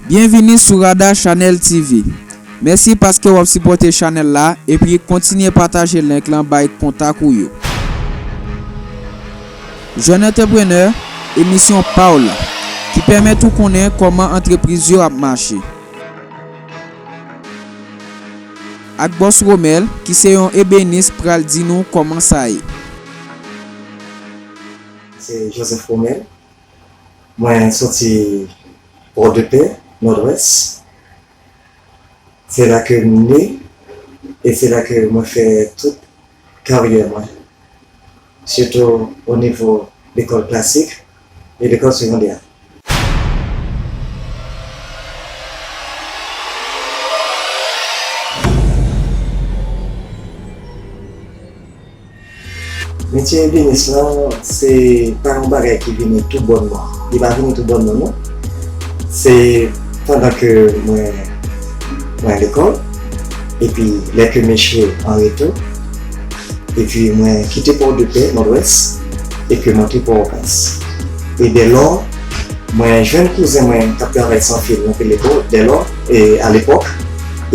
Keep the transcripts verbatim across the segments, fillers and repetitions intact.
Byenvini sou Rada Chanèl T V. Mèsi paske w ap sipòte chanèl la epi kontinye pataje link lan bay kontak ou yo. Jèn antreprenè, emisyon pa w la, ki pèmèt ou konnen kòman antrepriz yo ap mache. Ak Bòs Romèl, ki se yon ebenis, pral di nou kòman sa ye. Se Joseph Romèl. Mwen soti Pòdepè, Nòdwès. Se la ke m ne e se la ke mwen fè tout karyè mwen, sitou o nivo lekòl klasik e lekòl segondè. Metye ebenis lan, se pa yon bagay ki vini toubònman. Li pa vini toubònman, non. Se pandan ke mwen, mwen lekòl, epi lè ke m echwe an retou, epi mwen kite Pòdepè, Nòdwès, e ke m antre Pòtoprens. E dèlò, mwen jwenn kouzen mwen k ap travay san fil nan Peleco, dèlò, e, alepòk,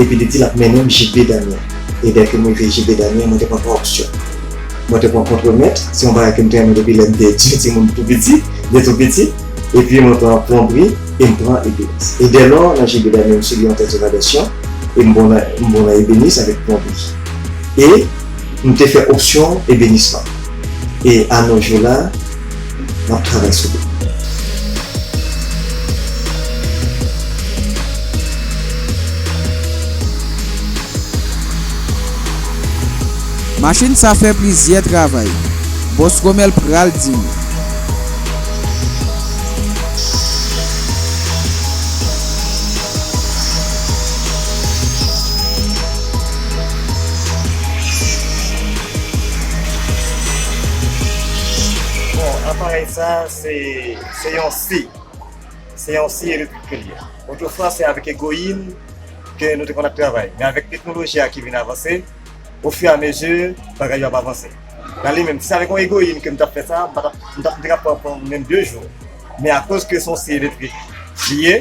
epi li di l ap mennen m J B Damien. E dèke m rive J B Damien, mwen te pran twa opsyon. Mwen te pran kontwemèt, se yon bagay ke m te renmen depi lè m te timoun tou piti, de tou piti, epi mwen pran plonbri, e m pran ebenis. E dèlò, nan J B Damien, m sibi yon tès de valèsyon, e m bon nan, m bon nan ebenis avèk plonbri. E m te fè opsyon ebenis lan. E a nos jours la, m ap travay sou li. Machin sa fè plizyè travay. Bòs Romèl pral di nou. Bon, aparèy sa, se, se yon si. Se yon si elektrik ke l ye. Otrefwa, se avèk egoyin ke nou te konn ap travay. Men avèk teknoloji a ki vin avanse, ofiramezi, bagay yo ap avanse. La li menm, si se avèk yon egoyin ke m t ap fè sa, m pa t ap, m t ap, m te ka pran, pran menm de jou. Men akoz ke se yon si elektrik li ye,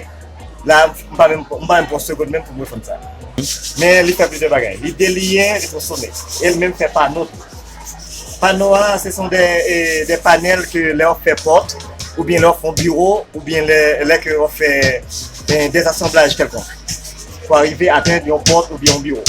la, m pa menm, m pa menm pran segonn menm pou m refann sa. Men li fè plizyè bagay. Li deliyen, li twonsfòme. E l menm fè pano tou. Pano a, se son de, e, de panèl ke lè w ap fè pòt, oubyen lè w ap fè yon biwo, oubyen lè, lè ke w ap fè, e, de asanblaj kèlkonk. Pou arive atenn yon pòt oubyen yon biwo.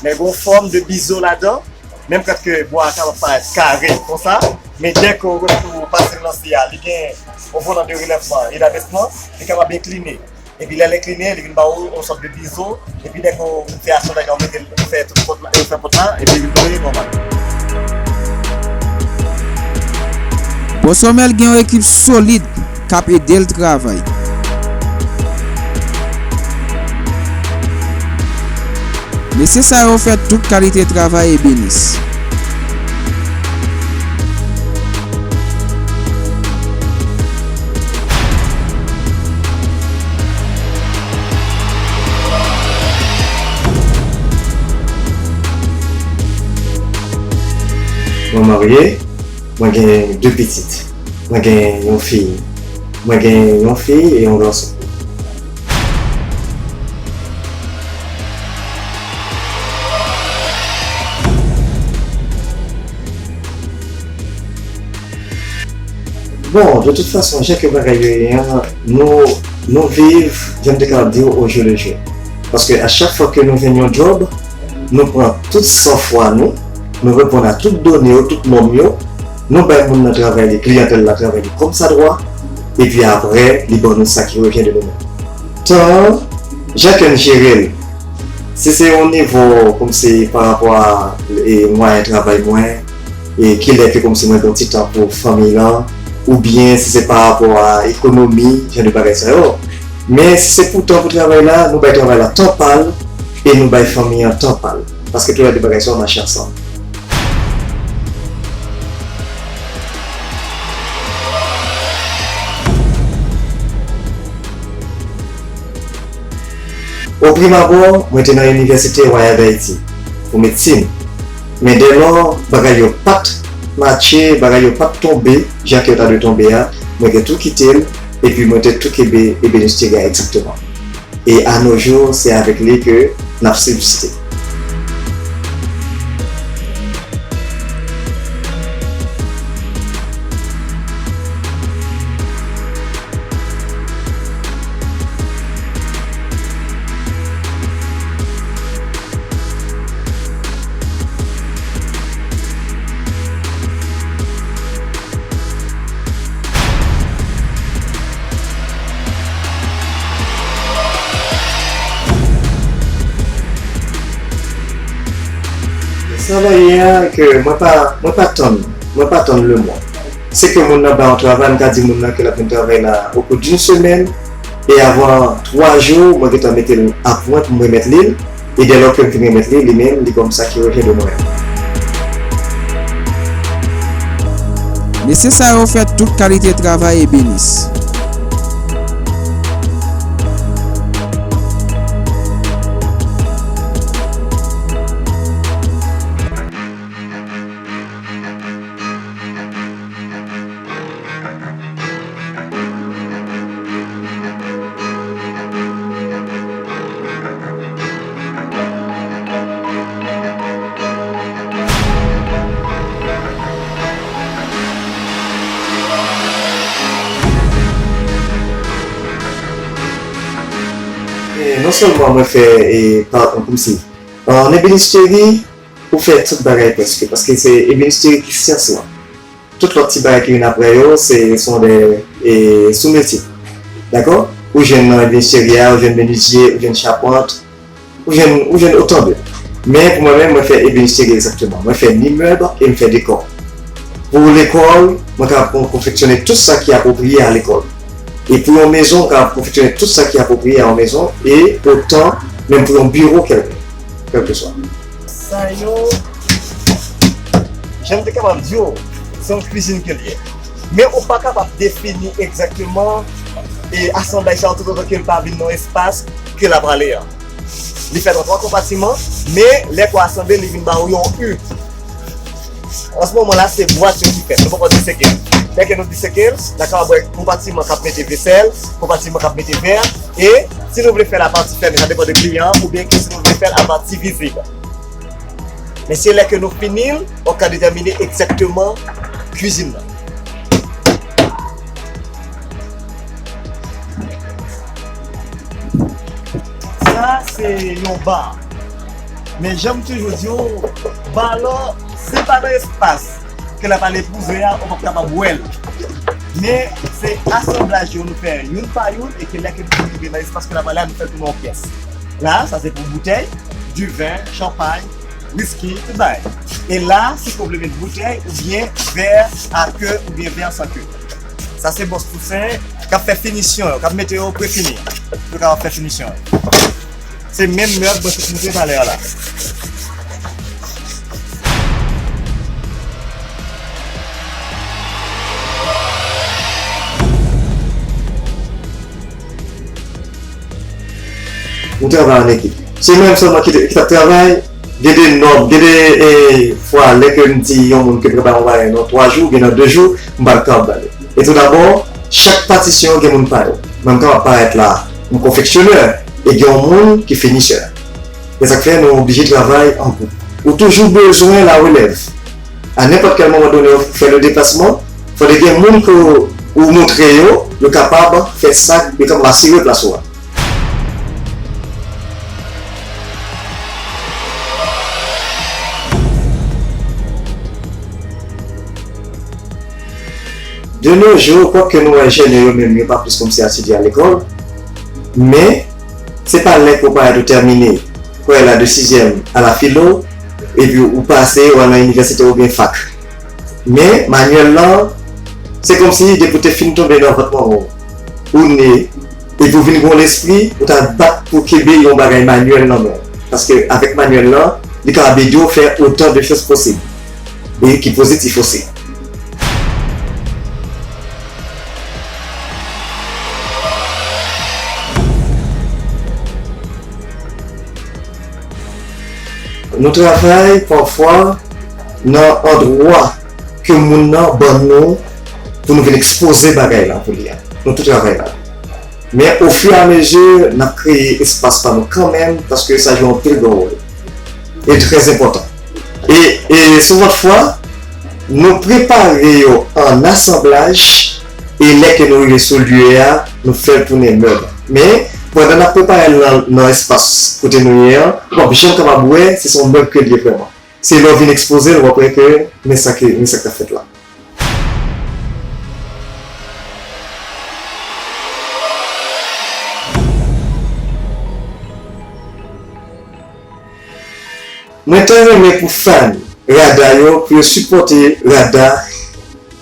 Men gen yon fòm de bizo ladan, menm kan ke bwa a kapab parèt kare konsa, men dèke w, w pase l nan si a, li gen yon volan de relèvman e dabesman, li kapab enklinen. Epi lè l enklinen, li vin ba w yon sòt de bizo. Epi dèke w fin fè asanblaj la, ou mete l, ou fè tout pòt la, ou fè pòt la, epi li vin dweye nòmal. Bòs Romèl gen yon ekip solid k ap ede l travay. Mesye sa yo fè tout kalite travay ebenis. Mwen marye, mwen gen de pitit. Mwen gen yon fi. Mwen gen yon fi e yon gason. Bon, de tout fason, jan ke bagay yo ye an, nou, nou viv, jan m te ka di w, au jour le jour. Paske a chak fwa ke nou jwenn yon djòb, nou pran tout sanfwa nou, nou reponn a tout done yo, tout nòm yo, nou bay moun nan travay li, kliyantèl la travay li kòmsadwa, epi apre, li ban nou sa ki revyen de nou menm. Tan an, jan ke n jere l, si se yon nivo kòmsi pa rapò a, e, mwayen travay mwen, e kilè ke kòmsi mwen gen yon ti tan pou fanmi lan, oubyen si se pa rapò a ekonomi, jan de bagay sa yo. Men si se pou tan pou travay la, nou bay travay la tan pa l e nou bay fanmi an tan pa l. Paske toulède bagay sa yo mache ansanm. O prim abò, mwen te nan Inivèsite Wayal Dayiti pou medsin. Men dèlò, bagay yo pa t matche, bagay yo pa t tonbe jan ke yo ta dwe tonbe a, mwen te tou kite l, epi mwen te tou kenbe ebenisteryè a egzakteman. E a no jou, se avèk li ke n ap sibsiste. Travay a, ke mwen pa, mwen pa tann, mwen pa tann lemwa. Se ke moun nan ba yon travay, m ka di moun nan ke l ap vin travay la au cours d'une semaine, e avan twa jou, mwen gentan mete l a pwen pou m remèt li l, e dèlò ke m fin remèt li, li menm, li kòm sa ki revyen de mwen an. Mesye sa yo fè tout kalite travay ebenis. E non sèlman mwen fè, e, pa, kòmsi, an ebenisteri, ou fè tout bagay prèske, paske se ebenisteri ki syans lan. Tout lòt ti bagay ki vin aprè yo, se, se de, e, sou metye. Dakò? Ou jwenn nan ebenisteri a, ou jwenn menizye, ou jwenn chapant, ou jwenn, ou jwenn otan de. Men pou mwen menm, mwen fè ebenisteri egzakteman. Mwen fè ni mèb e m fè dekò. Pou lekòl, mwen kapab kon-, konfeksyone tout sa ki apwopriye a lekòl. E pou yon mezon, mwen kapab konfeksyone tout sa ki apwopriye a yon mezon, e otan, menm pou yon biwo kèlke, kèlkeswa. Sa yo, jan m te kapab di w, se yon kwizin ke l ye. Men ou pa kapab defini egzakteman, e, asanblaj sa yo toutotan ke l pa vin nan espas ke l ap prale a. Li fèt an twa konpatiman, men lè ke w asanble, li vin ba ou yon U. An se moman la, se bwat yo ki fèt. Nou poko diseke l. Lè ke nou diseke l, n a kapab wè konpatiman k ap mete vesèl, konpatiman k ap mete vè, e si nou vle fè l apati fèmen, sa depann de kliyan an, oubyen ke si nou vle fè l apati vizib. Men se lè ke nou fini l, ou ka detèmine egzakteman kwizin nan. Sa se yon ba. Men jan m toujou di w, ba la, si l pa nan espas ke l ap ale pou zwe a, ou p ap kapab wè l. Men se asanblaj yo nou fè youn pa youn e ke lè ke nou rive nan espas ke l ap ale a, nou fè l tounen yon pyès. La, sa se pou boutèy, diven, chanpay, wiski, tout bagay. E la, si ke w vle met boutèy oubyen vè a ke oubyen vè san ke. Sa se Bòs Tousen k ap fè finisyon yo, k ap mete yo prefini. Yo k ap fè finisyon yo. Se menm mèb mwen sot montre talè a la. Nou travay an ekip. Se mwen menm sèlman ki te, ki t ap travay. Gen de nòb, gen de, e, fwa, lè ke m di yon moun ke m prepare yon bagay nan twa jou, oubyen nan de jou, m pa t kapab ba li. E tou dabò, chak patisyon gen moun pa yo. Mwen, m kapab parèt la, m konfeksyonè, e gen yon moun ki finisè. Se sa k fè nou oblije travay an gwoup. Ou toujou bezwen larelèv. A nenpòt kèl moman done, ou fè le deplasman, fò te gen moun ke ou montre yo, yo kapab fè sa, yo kapab asire plas ou a. De nos jours, kwake nou wè jèn yo menm, yo pa plis kòmsi asidi a lekòl, men se pa lè ke w parèt ou tèmine, kwè la de sizyèm a la filo, epi ou pase, ou al nan inivèsite oubyen fak. Men, manyèl lan, se kòmsi depi w te fin tonbe nan vant manman w, ou ne, epi w vin gen yon lespri, ou ta bat pou kenbe yon bagay manyèl nan men w. Paske avèk manyèl lan, li kapab ede w fè otan de chòz posib. E ki pozitif osi. Nou travay pafwa nan andwa ke moun nan ban nou pou nou vin ekspoze bagay lan pou li a. Nou tou travay la. Men ofiramezi, n ap kreye espas pa nou kanmenm, paske sa jwe anpil gran wòl. E trè enpòtan. E, e sou lòt fwa, nou prepare yo an asanblaj, e lè ke nou rive sou lye a, nou fè l tounen mèb. Men, pandan n ap prepare l nan, nan espas kote nou ye an, w ap janm kapab wè si se yon mèb ke l ye vrèman. Se lè w vin ekspoze l, w ap wè ke men sa ke, men sa k ap fèt la. Mwen ta renmen pou fan Rada yo, pou yo sipòte Rada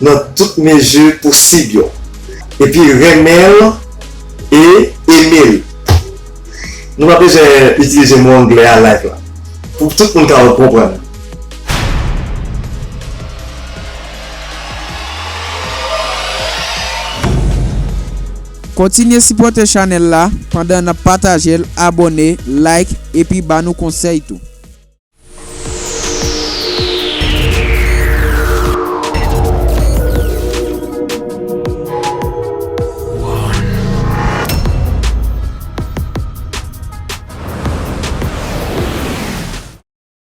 nan tout mezi posib yo. Epi renmen l e eme l. Nou pa bezwen itilize mo anglè a live la. Pou tout moun ka konprann. Kontinye sipòte chanèl la pandan n ap pataje l, abòne, like epi ba nou konsèy tou.